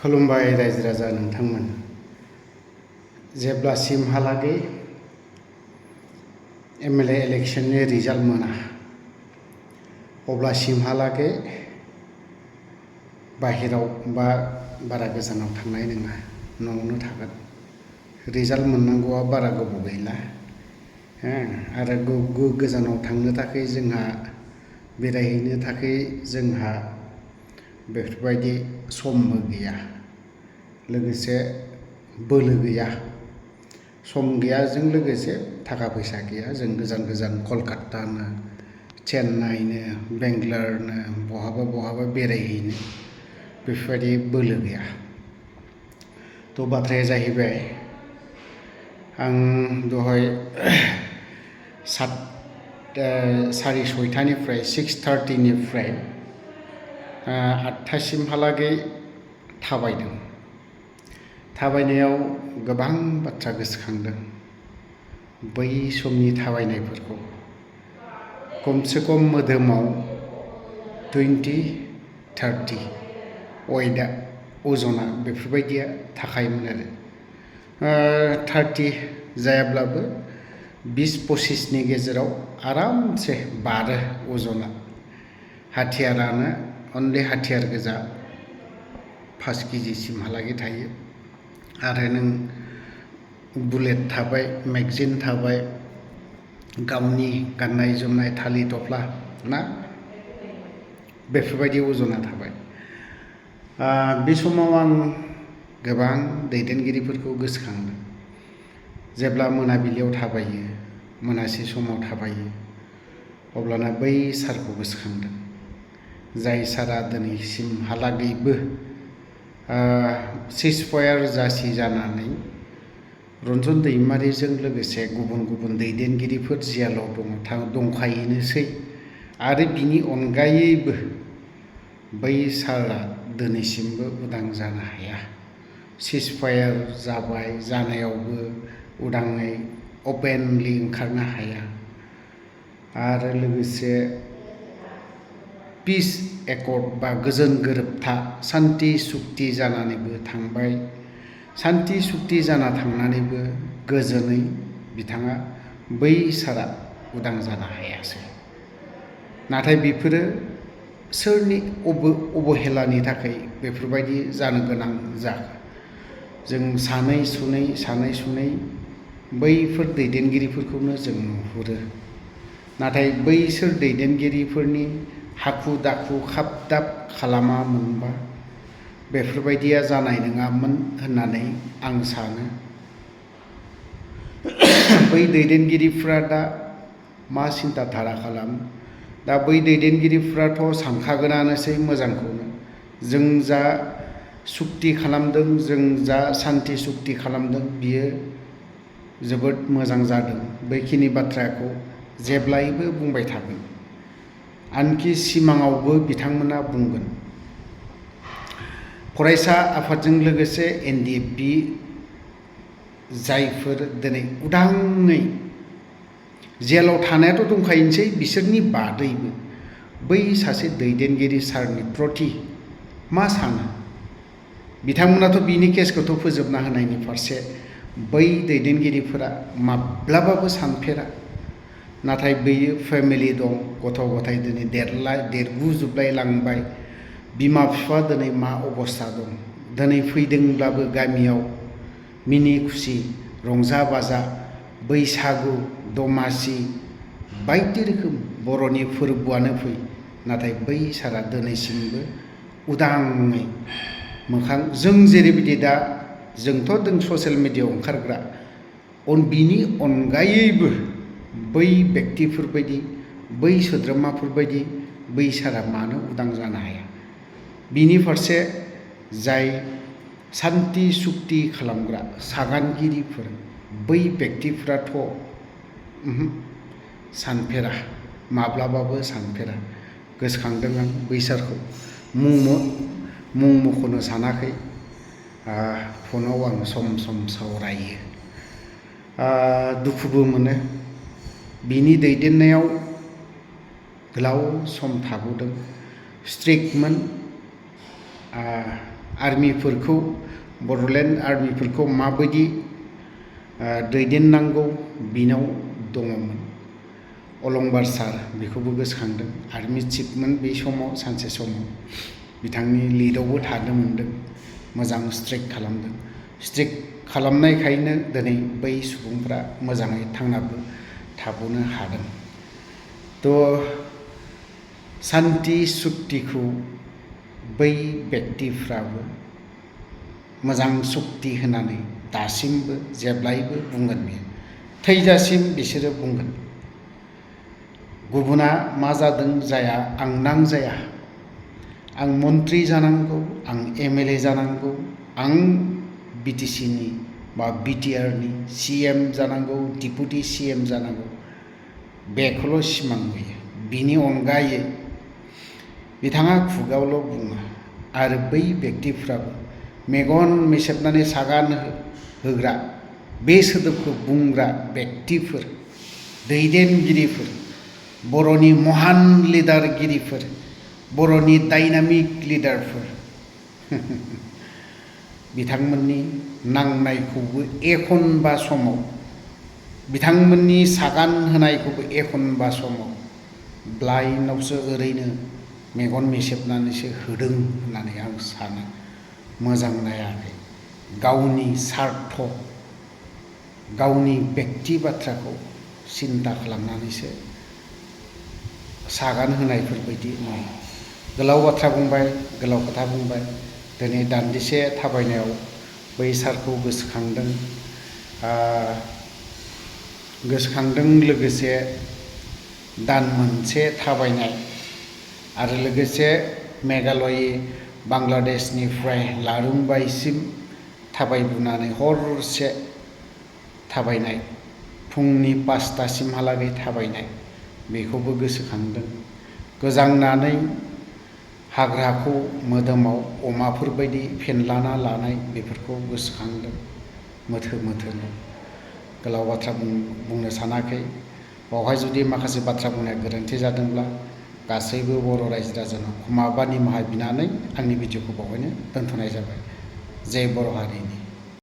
खुलुमबाय रायजो राजा नोंथांमोन। जेब्लासिमहालागै एमएलए इलेक्शननि रिजाल्ट मोना अब्लासिमहालागै बाहेराव बा बारा गोजानाव थांनाय नङा, न'आवनो थागोन। रिजाल्ट मोननांगौआ बारा गोबाव गैला आरो गोजानाव थांनो थाखाय जोंहा बेरायहैनो थाखाय जोंहा बेफोरबायदि समबो गैया, लोगोसे बोलो गैया। सम गैयाजों लोगोसे थाखा फैसा गैया। जों गोजान गोजान कलकातानो, चेन्नाइनो, बेंगालरनो बहाबा बेरायहैनो बेफोरबायदि बोलो गैया। थ' बाथ्राया जाहैबाय, आं दहाय 6:30निफ्राय 6:30निफ्राय 8टासिमहालागै थाबायदों। थाबायनायाव गोबां बाथ्रा गोसोखांदों। बै समनि थाबायनायफोरखौ खमसे खम मोदोमाव 20-30 वेटआ, अजना बेफोरबायदिया थाखायोमोन आरो 30 जायाब्लाबो 20-25नि गेजेराव आरामसे बारो अजना। हाथियारानो अनलि हाथियार गोजा 5 केजिसिमहालागै थायो आरो नों बुलेट थाबाय, मेगजिन थाबाय, गावनि गाननाय जोमनाय थालि थफ्ला ना बेफोरबायदि अजना थाबाय। बे समाव आं गोबां दैदेनगिरिफोरखौ गोसोखांदों। जेब्ला मोनाबिलियाव थाबायो, मोनासि समाव थाबायो, अब्लाना बै सारखौ गोसोखांदों, जाय सारा दिनैसिमहालागैबो सिजफायार जासि जानानै रन्जन दैमारिजों लोगोसे गुबुन दैदेनगिरिफोर जेलाव दंखायोनोसै आरो बिनि अनगायैबो बै सारा दिनैसिमबो उदां जानो हाया। सिजफायार जाबाय, जानायावबो उदाङै अपेनलि ओंखारनो हाया आरो लोगोसे पिस एकर्ड बा गोजोन गोरोबथा सान्ति सुक्ति जानानैबो थांबाय। सान्ति सुक्ति जाना थांनानैबो गोजोनै बिथाङा बै सारा उदां जानो हायासै। नाथाय बेफोरो सोरनि अबहेलानि थाखाय बेफोरबायदि जानो गोनां जाखो? जों सानै सुनै बैफोर दैदेनगिरिफोरखौनो जों नुहुरो। नाथाय बैसोर दैदेनगिरिफोरनि हाखु दाखु खाब दाब खालामामोनबा बेफोरबायदिया जानाय नङामोन होननानै आं सानो। बै दैदेनगिरिफ्रा दा मा सिन्था धारा खालामो? दा बै दैदेनगिरिफ्राथ' सानखागोनानोसै मोजांखौनो। जों जा सुक्ति खालामदों, जों जा सान्ति सुक्ति खालामदों, बियो जोबोद मोजां जादों। बैखिनि बाथ्राखौ जेब्लायबो बुंबाय थागोन। आनखि सिमाङावबो बिथांमोना बुंगोन। फरायसा आफादजों लोगोसे एनडिएफबि जायफोर दिनै उदाङै जेलाव थानायाथ' दंखायोनोसै, बिसोरनि बादैबो बै सासे दैदेनगिरि सारनि प्रति मा सानो? बिथांमोनाथ' बिनि केसखौथ' फोजोबना होनायनि फारसे बै दैदेनगिरिफोरा माब्लाबाबो सानफेरा। नाथाय बैयो फेमिलि दं, गथ' गथाय दिनै देरगुजोबलाय लांबाय। बिमा बिफा दिनै मा अबस्था दं? दिनै फैदोंब्लाबो गामियाव मिनि खुसि रंजा बाजा बैसागु, दमासि बायदि रोखोम बर'नि फोरबोआनो फै, नाथाय बै सारा दिनैसिमबो उदाङै मोखां जों जेरैबायदि दा जोंथ' ससियेल मिडियायाव ओंखारग्रा, बिनि अनगायैबो बै बेक्तिफोरबायदि, बै सोद्रोमाफोरबायदि बै सारा मानो उदां जानो हाया? बिनि फारसे जाय सान्ति सुक्ति खालामग्रा सागानगिरिफोर, बै बेक्तिफ्राथ' सानफेरा, माब्लाबाबो सानफेरा। गोसोखांदों आं बै सारखौ। मुं मख'नो सानाखै, फनाव आं सम सावरायो। दुखुबो मोनो। बिनि दैदेननायाव गोलाव सम थाबोदों। स्ट्रिक्टमोन, आर्मिफोरखौ बड'लेण्ड आर्मिफोरखौ माबायदि दैदेननांगौ बिनाव दङमोन। अलंबार सार बेखौबो गोसोखांदों। आर्मि चिफमोन बे समाव, सानसे समाव बिथांनि लिडआवबो थानो मोनदों। मोजां स्ट्रिक्ट खालामदों। स्ट्रिक्ट खालामनायखायनो दिनै बै सुबुंफ्रा मोजाङै थांनाबो थाबोनो हादों। सान्ति सुक्तिखौ बै बेक्तिफ्राबो मोजां सुक्ति होनानै दासिमबो जेब्लायबो बुंगोन। बियो थैजासिम बिसोरो बुंगोन। गुबुना मा जादों जाया आं नांजाया। आं मन्त्रि जानांगौ, आं MLA जानांगौ, आं BTCनि बा BTRनि CM जानांगौ, डिपुटि CM जानांगौ, बेखौल' सिमां नुयो। बिनि अनगायै बिथाङा खुगायावल' बुङो। आरो बै बेक्तिफ्राबो मेगन मेसेबनानै सागान होग्रा, बे सोदोबखौ बुंग्रा बेक्तिफोर, दैदेनगिरिफोर, बर'नि महान लिडारगिरिफोर, बर'नि डाइनामिक लिडारफोर बिथांमोननि नांनायखौबो एखनबा समाव, बिथांमोननि सागान होनायखौबो एखनबा समाव ब्लाइन्डआवसो ओरैनो मेगन मेसेबनानैसो होदों होननानै आं सानो। मोजां नायाखै। गावनि सार्थ, गावनि बेक्ति बाथ्राखौ सिन्ता खालामनानैसो सागान होनायफोरबायदि नुयो। गोलाव बाथ्रा बुंबाय, गोलाव खोथा बुंबाय। दिनै दान्दिसे थाबायनायाव बै सारखौ गोसोखांदों लोगोसे दान मोनसे थाबायनाय आरो लोगोसे मेघालय बांलादेशनिफ्राय लारुंबाइसिम थाबायबोनानै हरसे थाबायनाय, फुंनि 5टासिमहालागै थाबायनाय, बेखौबो गोसोखांदों। गोजांनानै हाग्राखौ मोदोमाव अमाफोरबायदि फेनलाना लानाय, बेफोरखौ गोसोखांदों मोथो मोथोनो। गोलाव बाथ्रा बुंनो सानाखै। बावहाय जुदि माखासे बाथ्रा बुंनाया गोरोन्थि जादोंब्ला गासैबो बर' रायजो राजानाव क्षमा बा निमाहा बिनानै आंनि भिडिअखौ बावहायनो दोनथ'नाय जाबाय। जय बर' हारिनि।